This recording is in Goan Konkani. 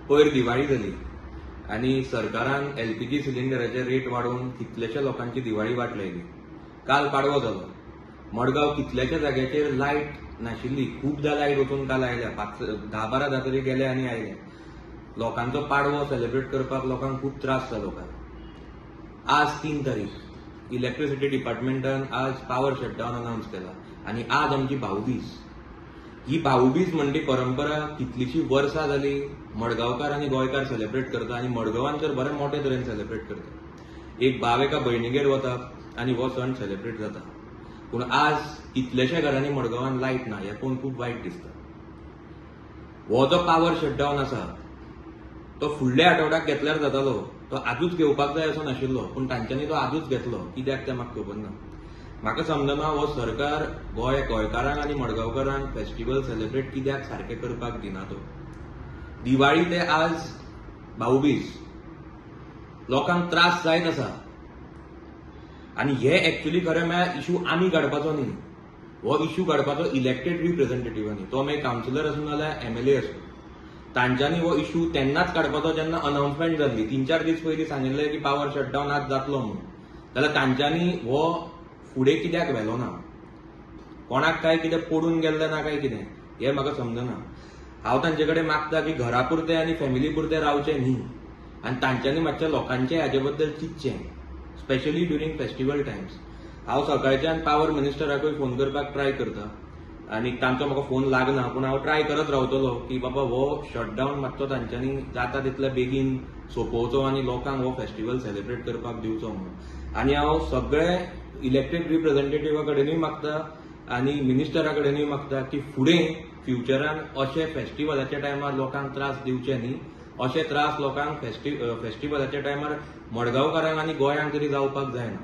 पयर दिवाळी जाली आनी सरकारान एलपीजी सिलिंडराचे रेट वाडोवन कितलेशे लोकांची दिवाळी वाट लायली. काल पाडवो जालो. मडगांव कितल्याश्या जाग्याचेर लायट नाशिल्ली. खुबदां लायट वचून काल आयल्या, 5 10 12 तरी गेले आनी आयले. लोकांचो पाडवो सेलिब्रेट करपाक लोकांक खूब त्रास जालो काल. आज 3 तारीख. इलेक्ट्रिसिटी डिपार्टमेंटान आज पावर शटडावन अनावन्स केला आनी आज आमची भाऊबीज. ही भाऊबीज म्हणटी परंपरा कितलीशी वर्सां जाली मडगांवकार आनी गोंयकार सेलिब्रेट करता आनी मडगांवान तर बरे मोठे तरेन सेलिब्रेट करता. एक भाव एका भयणीगेर वता आनी हो सण सेलिब्रेट जाता. पूण आज कितलेशे घरांनी मडगांवान लायट ना, हें पळोवन खूब वायट दिसता. हो जो पावर शटडावन आसा तो फुडल्या आठवड्याक घेतल्यार जातालो, तो आजूच घेवपाक जाय असो नाशिल्लो, पूण तांच्यांनी तो आजूच घेतलो. कित्याक तें म्हाका खबर ना. म्हाका समजना हो सरकार गोंयकारांक आनी मडगांवकारांक फेस्टिवल सेलिब्रेट कित्याक सारकें करपाक दिना. तो दिवाळी ते आज भाऊबीज लोकांक त्रास जायत आसा. आनी हे एक्चुअली खरें म्हळ्यार इशू आमी काडपाचो न्ही, हो इशू काडपाचो इलेक्टेड रिप्रेझेंटेटिव्हांनी. तो मागीर कावन्सिलर आसूं नाजाल्यार एमएलए आसूं, तांच्यांनी हो इशू तेन्नाच काडपाचो जेन्ना अनावन्समेंट जाल्ली. 3-4 दीस पयलीं सांगिल्लें की पावर शटडावन आज जातलो म्हणून, जाल्यार तांच्यांनी हो फुडें कित्याक व्हेलो ना? कोणाक काय कितें पडून गेल्लें ना काय कितें हें म्हाका समजना. हांव तांचे कडेन मागता की घरा पुरतें आनी फॅमिली पुरतें रावचें न्ही आनी तांच्यांनी मातशें लोकांचें हाजे बद्दल चिंतचें, स्पेशली ड्युरींग फेस्टिवल टायम्स. हांव सकाळच्यान पावर मिनिस्टराकूय फोन करपाक ट्राय करता आनी तांचो म्हाका फोन लागना, पूण हांव ट्राय करत रावतलो की बाबा हो शटडावन मातसो तांच्यांनी जाता तितले बेगीन सोंपोवचो आनी लोकांक हो फेस्टिवल सेलिब्रेट करपाक दिवचो म्हणून. आनी हांव सगळे इलेक्टेड रिप्रेझेंटेटिव्हा कडेनूय मागता आनी मिनिस्टरा कडेनूय मागता की फुडें फ्युचरान अशे फेस्टिवलाच्या टायमार लोकांक त्रास दिवचे न्ही. अशे त्रास लोकांक फेस्टिवलाच्या टायमार मडगांवकारांक आनी गोंयांक तरी जावपाक जायना.